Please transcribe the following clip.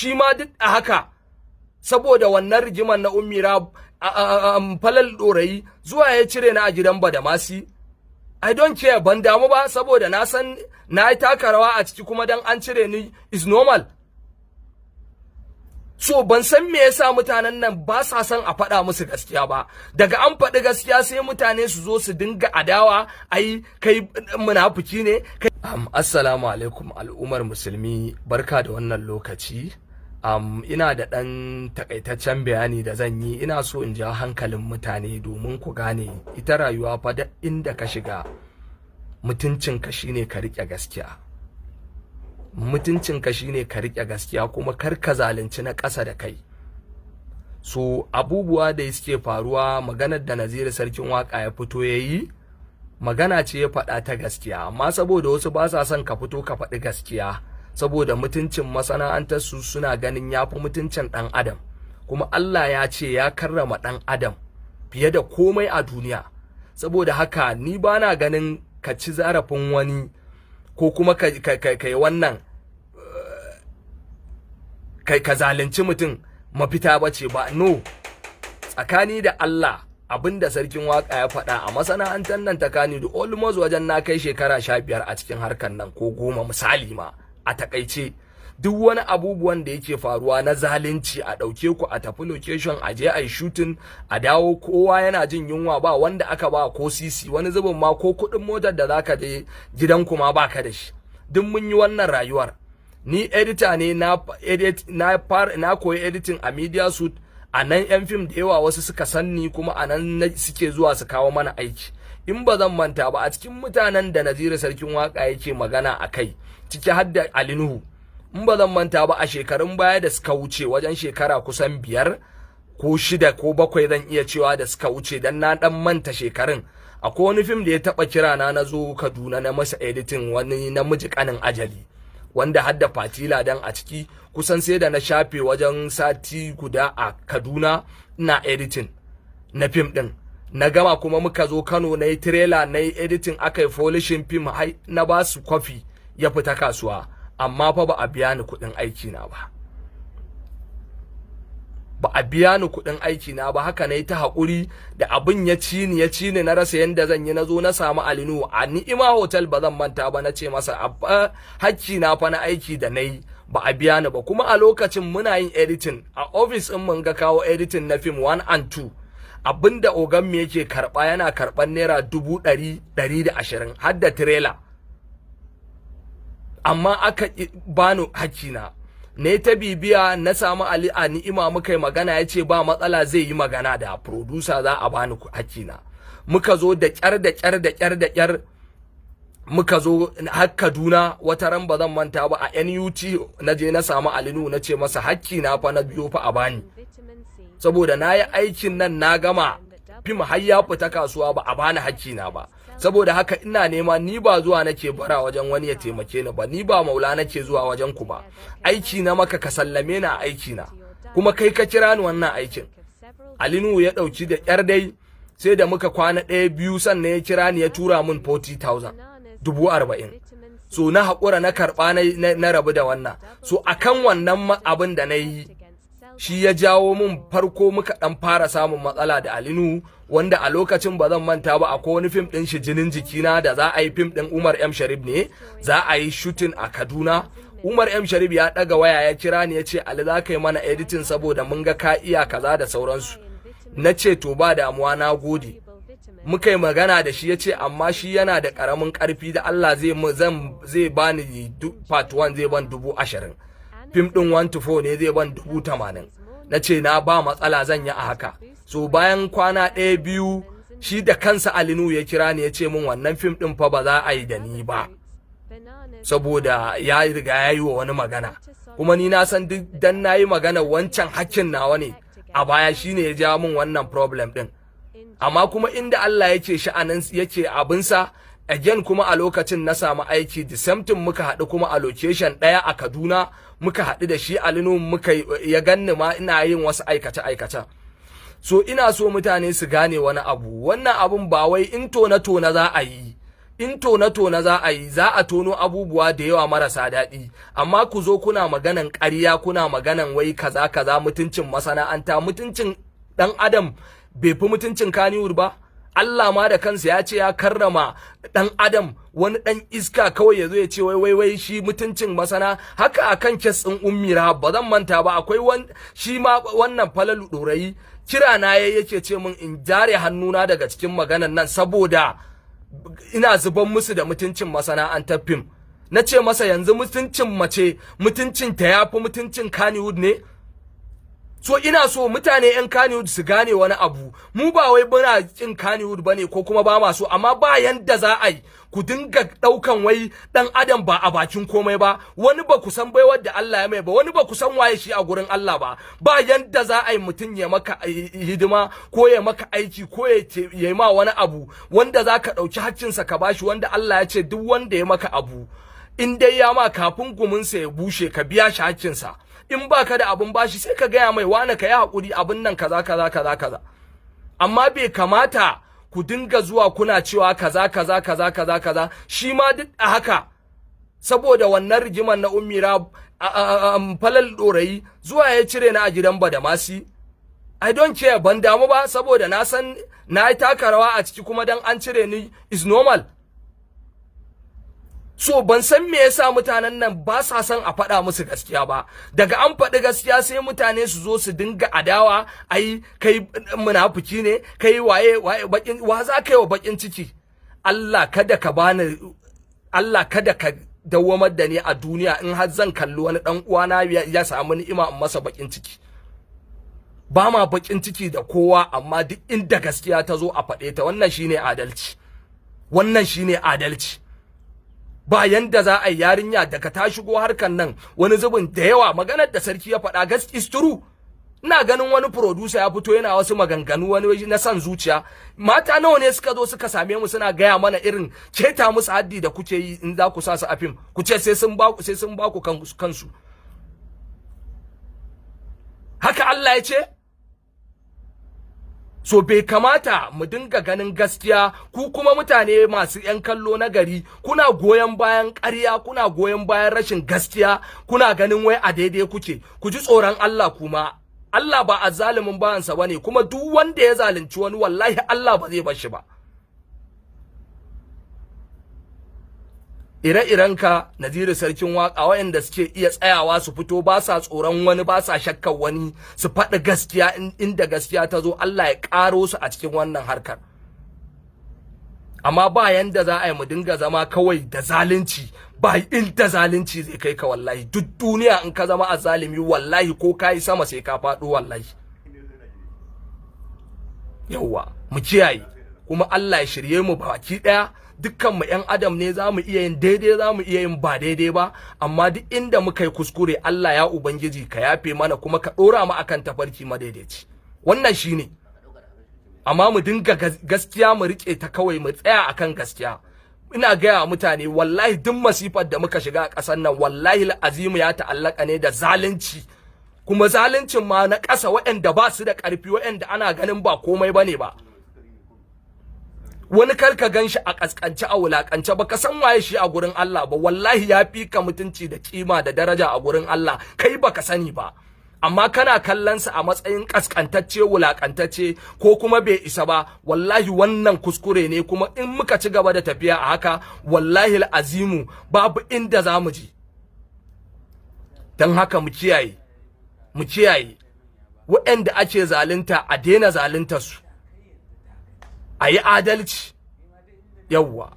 Shi ma duk a haka, saboda wannan rigimar na Ummira, Falal Dorayi zuwa ya cire ni a gidan Badamasi. I don't care, ban damu ba, saboda na san na yi taka rawa a ciki, kuma dan an cire ni is normal. So ban san me yasa mutanen nan ba sa son a faɗa musu gaskiya ba. Daga an faɗi gaskiya, sai mutane su zo su dinga adawa, ai kai munafiki ne kai. Assalamu alaikum, al'ummar Musulmi, barka da wannan lokaci. Ina da ɗan takaitaccen bayani da zan yi. Ina so in ja hankalin mutane domin ku gane ita rayuwa fa, da inda ka shiga, mutuncinka shine ka riƙe gaskiya. Mutuncinka shine ka riƙe gaskiya, kuma kar ka zalunci na ƙasa da kai. So abubuwa da suke faruwa, maganar da Naziru Sarkin Waka ya fito ya yi, magana ce ya faɗa ta gaskiya, amma saboda wasu ba sa son ka fito ka faɗi gaskiya, saboda mutuncin masana'antar su suna ganin ya fi mutuncin ɗan adam. Kuma Allah ya ce ya karrama ɗan adam fiye da komai a duniya. Saboda haka ni ba na ganin ka ci zarafin wani ko kuma ka yi wannan, ka zalunci mutum mafita ba ce ba. No, tsakani da Allah, abinda Sarkin Waka ya faɗa, a masana'antar nan ta Kannywood, almost wajen na kai shekara 15 a cikin harkar nan, ko 10 misali ma. A takaice, duk wani abubuwan da yake faruwa na zalunci, a ɗauke ku a tafi location, a je a yi shooting, a dawo, kowa yana jin yunwa, ba wanda aka ba ko sisi, wani zubin ma ko kuɗin motar da zaka je gidanku ma baka da shi. Duk mun yi wannan rayuwar. Ni editor ne, na edit, na far na koyi editing a Media Suite. A nan yan fim da yawa wasu suka sanni, kuma a nan suke zuwa su kawo mana aiki. In ba zan manta ba, a cikin mutanen da Naziru Sarkin Waka yake magana a kai, ciki har da Ali Nuhu. In ba zan manta ba, a shekarun baya da suka wuce, wajen shekara kusan 5 ko 6 ko 7 zan iya cewa da suka wuce, dan na dan manta shekarun, akwai wani fim da ya taba kira na, na zo Kaduna na masa editing, wani Namiji Kanin Ajali, wanda hadda Fatila dan a ciki. Kusan sai da na shafe wajen sati guda a Kaduna ina editing na fim din. Na gama, kuma muka zo Kano, na yi trailer, na yi editing, aka yi polishing fim, na ba su kwafi, ya fita kasuwa. Amma fa ba a biya ni kuɗin aiki na ba, ba a biya ni kuɗin aiki na ba. Haka na yi ta haƙuri da abin ya ci ni, ya ci ni, na rasa yanda zan yi. Na zo na samu Ali Nuhu a Ni'ima Hotel, ba zan manta ba, na ce masa hakki na fa na aiki da na yi ba a biya ni ba. Kuma a lokacin muna yin editing a office in mun ga kawo editing na film 1 and 2, abinda ogan mu yake karba, yana karban naira 100,000, 120, har da trailer, amma aka bani hakkina. Ne ta bibiya, na samu Ali a Ni'ima, muka yi magana, ya ce ba matsala, zai yi magana da producer, za a bani hakkina. Muka zo da kyar da kyar da kyar da kyar, muka zo har Kaduna. Wata ran, ba zan manta ba, a NUT na je na samu Ali Nuhu, na ce masa hakki na fa na biyo fa a bani, saboda na yi aikin nan, na gama fim, har ya fita kasuwa, ba a bani hakki na ba. Saboda haka ina nema, ni ba zuwa nake bara wajen wani ya taimake ni ba, ni ba maula nake zuwa wajen ku ba. Aiki na maka, ka sallame ni a aiki na, kuma kai ka kira ni wannan aikin. Ali Nuhu ya dauki da kyar dai, sai da muka kwana ɗaya biyu, sannan ya kira ni ya tura min 40,000, 40,000. So na haƙura, na karɓa, na rabu da wannan. So akan wannan abin da na yi, shi ya jawo mun farko muka dan fara samun matsala da Ali Nuhu, wanda a lokacin, ba zan manta ba, akwai wani fim din shi, Jinin Jikina, da za a yi fim din Umar M Sharif ne, za a yi shooting a Kaduna. Umar M Sharif ya daga waya ya kira ni, ya ce, "Ali, za ka yi mana editing saboda mun ga ka iya kaza da sauransu." Na ce, "To, ba damuwa, na gode." Muka yi magana da shi, ya ce amma shi yana da karamin karfi, da Allah zai bani part 1 zai ban 20,000, fim din 1 to 4 ne zai ban 80,000. Na ce na ba matsala, zan yi a haka. So bayan kwana ɗaya biyu, shi da kansa Ali Nuhu ya kira ni, ya ce min wannan fim din fa ba za a yi da ni ba, saboda ya riga ya yi wa wani magana. Kuma ni na san duk dan na yi magana, wancan hakkin nawa ne a baya, shine ya ja min wannan problem din. Amma kuma inda Allah yake sha'anin, yake abinsa, again kuma a lokacin na samu aiki, the same thing, muka haɗu kuma a location ɗaya a Kaduna, muka haɗu da shi Ali Nuhu, muka ya ganni ma ina yin wasu aikace aikace. So ina so mutane su gane wani abu, wannan abun ba wai in tona tona za a yi. In tona-tona za a yi, za a tono abubuwa da yawa marasa daɗi. Amma ku zo kuna maganan ƙarya, kuna maganan wai kaza kaza, mutuncin masana'anta, mutuncin ɗan adam bai fi mutuncin Kannywood ba. Allah ma da kansa ya ce ya karrama ɗan adam. Wani ɗan iska kawai ya zo ya ce wai wai wai shi mutuncin masana. Haka akan case ɗin Ummi Rahab, ba zan manta ba, akwai wan shi ma wannan Falalu Ɗorayi kira na yayi, yake ce min in jare hannuna daga cikin maganan nan saboda ina zuban musu da mutuncin masana'antar fim. Na ce masa, yanzu mutuncin mace, mutuncin ta yafi mutuncin Kannywood ne? So ina so mutane yan Kannywood su gane wani abu: mu ba wai muna kin Kannywood bane ko kuma ba ma so, amma ba yanda za a yi ku dinga daukan wai dan adam ba a bakin komai ba. Wani ba ku san baiwar da Allah ya mai ba, wani ba ku san waye shi a gurin Allah ba. Ba yanda za a yi mutum ya maka hidima ko ya maka aiki ko ya yi ma wani abu wanda za ka ɗauki haƙƙinsa ka bashi, wanda Allah ya ce duk wanda ya maka abu, in dai ya ma, kafin guminsa ya bushe ka biya shi haƙƙinsa. In baka da abun bashi, sai ka gaya mai, "Wane, ka yi haƙuri, abun nan kaza kaza kaza kaza." Amma bai kamata ku dinga zuwa kuna cewa kaza kaza kaza kaza kaza. Shi ma duk a haka, saboda wannan rigimar na Ummira, Falal Dorayi zuwa ya cire na a gidan Badamasi. I don't care, ban damu ba, saboda na san na yi taka rawa a ciki, kuma dan an cire ni is normal. So ban san me yasa mutanen nan ba sa son a faɗa musu gaskiya ba. Daga an faɗi gaskiya, sai mutane su zo su dinga adawa, "Ai kai munafiki ne, kai waye waye." Bakin wa za ka yi wa bakin ciki? Allah kada ka bani, Allah kada ka dawwamar da ni a duniya in har zan kalli wani dan uwana ya samu ni'ima in masa bakin ciki. Ba ma bakin ciki da kowa, amma duk inda gaskiya ta zo, a faɗe ta. Wannan shine adalci, wannan shine adalci. Ba yanda za a yi yarinya daga ta shigo harkan nan, wani zubin da yawa maganar da sarki ya faɗa gaskiya is true. Ina ganin wani producer ya fito yana wasu maganganu wani na san zuciya. Mata nawa ne suka zo suka same mu suna gaya mana irin keta musu haddi da kuke yi in za ku sa su a fim, ku ce sai sun ba ku kansu. Haka Allah ya ce? So bai kamata mu dinga ganin gaskiya, ku kuma mutane masu yan kallo na gari kuna goyon bayan ƙarya, kuna goyon bayan rashin gaskiya, kuna ganin wai a daidai kuke. Ku ji tsoron Allah. Kuma Allah ba azzalumin bawansa bane, kuma duk wanda ya zalunci wani, wallahi Allah ba zai bar shi ba. Ire-irenka Naziru Sarkin Waka, waɗanda suke iya tsayawa su fito, ba sa tsoron wani, ba sa shakkar wani, su faɗi gaskiya inda gaskiya ta zo, Allah ya ƙaro su a cikin wannan harkar. Amma ba yanda za a yi mu dinga zama kawai da zalunci. Ba inda zalunci zai kai ka wallahi. Duk duniya in ka zama azzalimi, wallahi ko ka yi sama sai ka faɗo wallahi. Yawwa, mu kiyaye, kuma Allah ya shirye mu baki ɗaya. Dukkan mu ƴan adam ne, za mu iya yin daidai, za mu iya yin ba daidai ba, amma duk inda muka yi kuskure, Allah ya ubangiji ka yafe mana kuma ka ɗora mu akan tafarki madaidaici. Wannan shine. Amma mu dinga gaskiya, mu rike ta kawai, mu tsaya akan gaskiya. Ina gaya wa mutane, wallahi duk masifar da muka shiga a ƙasar nan, wallahi azimu, ya ta'allaka ne da zalunci, kuma zaluncin ma na ƙasa, waɗanda ba su da ƙarfi, waɗanda ana ganin ba komai bane ba. Wani kar ka gan shi a kaskance, a wulakance, ba ka san waye shi a gurin Allah ba. Wallahi ya fi ka mutunci da kima da daraja a gurin Allah, kai baka sani ba, amma kana kallon sa a matsayin kaskantacce, wulakantacce, ko kuma bai isa ba. Wallahi wannan kuskure ne, kuma in muka ci gaba da tafiya a haka, wallahi azimu babu inda za mu je. Don haka mu kiyaye, mu kiyaye. Waɗanda ake zalunta, a daina zaluntar su, a yi adalci. Yawwa.